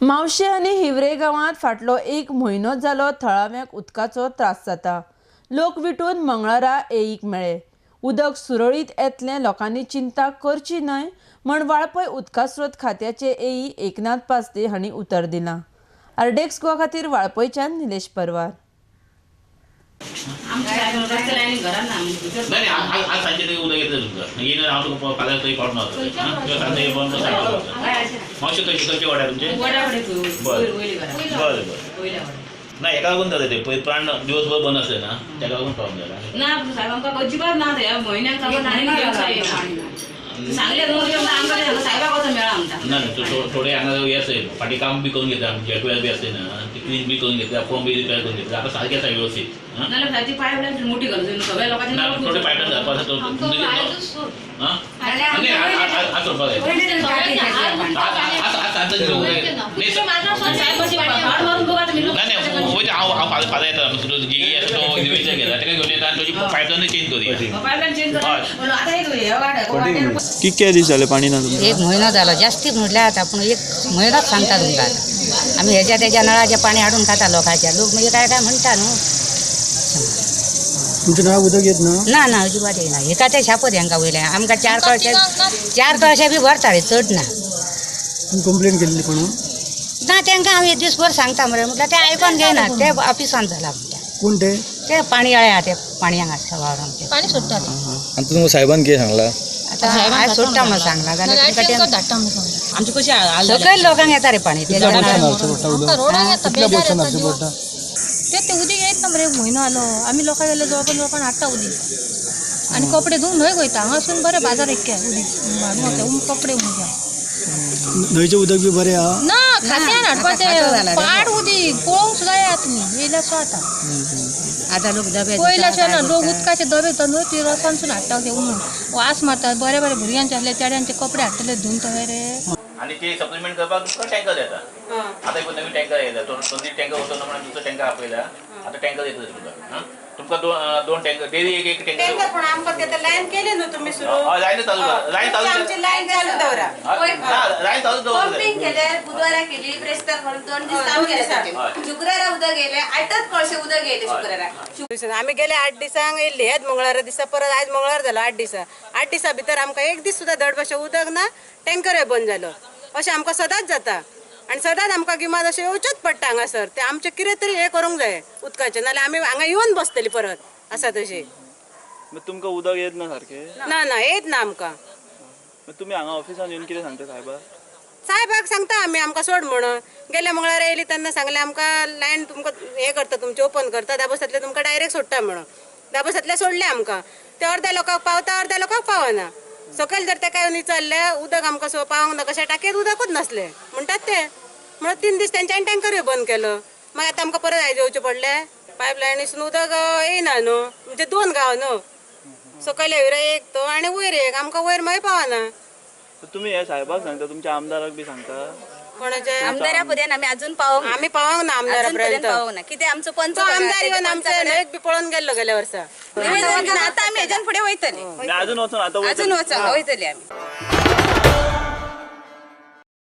म्हावशे आनी हिवरे गांवांत फाटलो एक म्हयनो जालो थळाव्यांक उदकाचो त्रास जाता. लोक विटून मंगळारा एईक मेळे. उदक सुरळीत येतलें, लोकांनी चिंता करची न्हय म्हण वाळपय उदका स्रोत खात्याचे एई एकनाथ पासदे हांणी उतर दिलां. आरडेक्स गोवा खातीर वाळपयच्यान निलेश परवार. नाही, आज सांजे तरी उदक येतलें तुमकां. येयना हांव तुका फाल्यां थंय पावून वतलें. किंवा सांजे बंद मातशें खंयचे वाड्यार तुमचे? बरें बरें बरें. ना हेका लागून जालें तें, पयर प्लांट दिवसभर बंद आसलें ना, तेका लागून प्रॉब्लेम जाला. ना साहेब, आमकां अजिबात ना, ह्या म्हयन्याक सांगलें न्हू आमकां साहेबाक वचोन मेळा आमकां. ना थोडे हांगा हे आसले फाटीं काम बी करून घेतला, जेटवेल बी आसले ना ते क्लीन बी करून घेतला, पंप बी रिपेर करून घेतला, आतां सारकें आसा वेवस्थीत. नाल्यार सारकी पायपलायन मोठी घालून सगळ्या लोकांची. ना थोडे पायपलायन घालपा आसा. आज सोडपाक जाय. वयता हांव, हांव फाल्यां येता. तुजो जी आसा तो दिवेचा घेता, ताका घेवन येता आनी तुजी पायपलायनूय चेंज करुया. कितके दीस जाले पाणी ना तुमकां? एक म्हयनो जालो, जास्ती म्हटल्यार आता, पूण एक म्हयनोच सांगता तुमकां. आतां आमी हेज्या तेज्या नळाचें पाणी हाडून खाता लोकांच्या. लोक मागीर काय काय म्हणटा न्हू. तुमच्या नळाक उदक येत ना? ना ना, अजिबात येना. हेका ते शापत हेंकां वयलें आमकां चार कळशे, चार कळशे बी भरता रे, चड ना. तुमी कंप्लेन केल्ली कोणा? ना, तेंकां हांव एक दीसभर सांगता मरे, म्हटल्यार ते आयकोन घेयना. ते ऑफिसान जाला म्हणटा. कोण ते? ते पाणी आळे आहा, ते पाणी हांगा आसता वावर आमचें. पाणी सोडटा. आनी तुमकां साहेबान कितें सांगलां? आतां आयज सोडटा म्हणून सांगलां जाल्यार तुमकां आमचे कशें सकयल लोकांक येता रे पाणी. कितल्या बोर्सान हाडचें पडटा? ते उदीक येत ना मरे, एक म्हयनो जालो. आमी लोकां गेले जवळपास लोकांक हाडटा उदीक आनी कपडे धुवून न्हंय वयता. हांगासून बरें बाजार एक्के उदीक हाडून वता, कपडे मुगे. न्हंयचें उदक बी बरें आहा? ना, खात्यान हाडपाचें पाड उदीक पळोवंक सुद्दां येया तुमी, येयल्यार सो आतां. आतां लोक डबे पयल्यार ना, लोक उदकाचे डबे न्हू ती रसानसून हाडटा घेवन वास मारता. बरे बरे भुरग्यांचे आसले चेड्यांचे कपडे हाडटले धुवन थंय रे. आनी ते सप्लिमेंट करपाक तुमकां टँकर येता. आतां एक नवीन टँकर येता, दोन दीस टँकर वचना म्हणून दुसरो टँकर आपयला. आतां टँकर येतले तुमकां. तुमकां दोन टँकर डेली, एक एक टँकर. पण आमकां ते लायन केली न्हू तुमी सुरू? लायन चालू, लायन चालू, आमची लायन चालू दवरा. लायन चालू दवरा. पंपिंग केले बुधवारा केली, ब्रेस्तार म्हणून 2 दीस काम केले. शुक्रारा उदक गेले, 8 कळशे उदक गेले शुक्रारा. आमी गेले 8 दिसांक येयल्ली, हेच मंगळारा दिसा, परत आयज मंगळार जालो 8 दिसां. 8 दिसां भितर आमकां एक दीस सुद्दां धड भाशे उदक ना, टँकरय बंद जालो. अशें आमकां सदांच जाता आनी सदांच आमकां गिमात अशें येवचेंच पडटा हांगासर. तें आमचें कितें तरी हें करूंक जाय उदकाचें, नाल्यार आमी हांगा येवन बसतली परत आसा तशी. तुमकां उदक येत ना सारकें? ना ना, येत ना आमकां. तुमी हांगा ऑफिसान येवन कितें सांगता साहेबाक? साहेबाक सांगता आमी आमकां सोड म्हणून. गेल्या मंगळारा येयली तेन्ना सांगलें आमकां लायन तुमकां हें करता, तुमचें ओपन करता, दाबोसांतलें तुमकां डायरेक्ट सोडटा म्हणून. दाबोसांतलें सोडलें आमकां, तें अर्द्या लोकांक पावता, अर्द्या लोकांक पावना. सकयल जर तेका येवन विचारलें उदक आमकां सो पावंक ना, कशें टाकयेत उदकूच नासलें म्हणटात ते. म्हणून 3 दीस तेंच्यांनी टँकरूय बंद केलो. मागीर आतां आमकां परत आयज येवचें पडलें. पायपलायनीसून उदक येयना न्हू, म्हणजे 2 गांव न्हू, सकयल वयर एक तो आनी वयर एक, आमकां वयर मागीर पावना. तुमी हे साहेबाक सांगता, तुमच्या आमदाराक बी सांगता? कोणाचे आमदारा पर्यंत आमी अजून पावोंक, आमी पावोंक ना आमदारा पर्यंत पावोंक ना. कितें आमचो पंच आमदार येवन आमचे न्हंयक बी पळोवन गेल्लो गेल्या वर्सा. आतां आमी हेज्यान फुडें वयतले, अजून वचोन, आतां अजून वचोन वयतले आमी.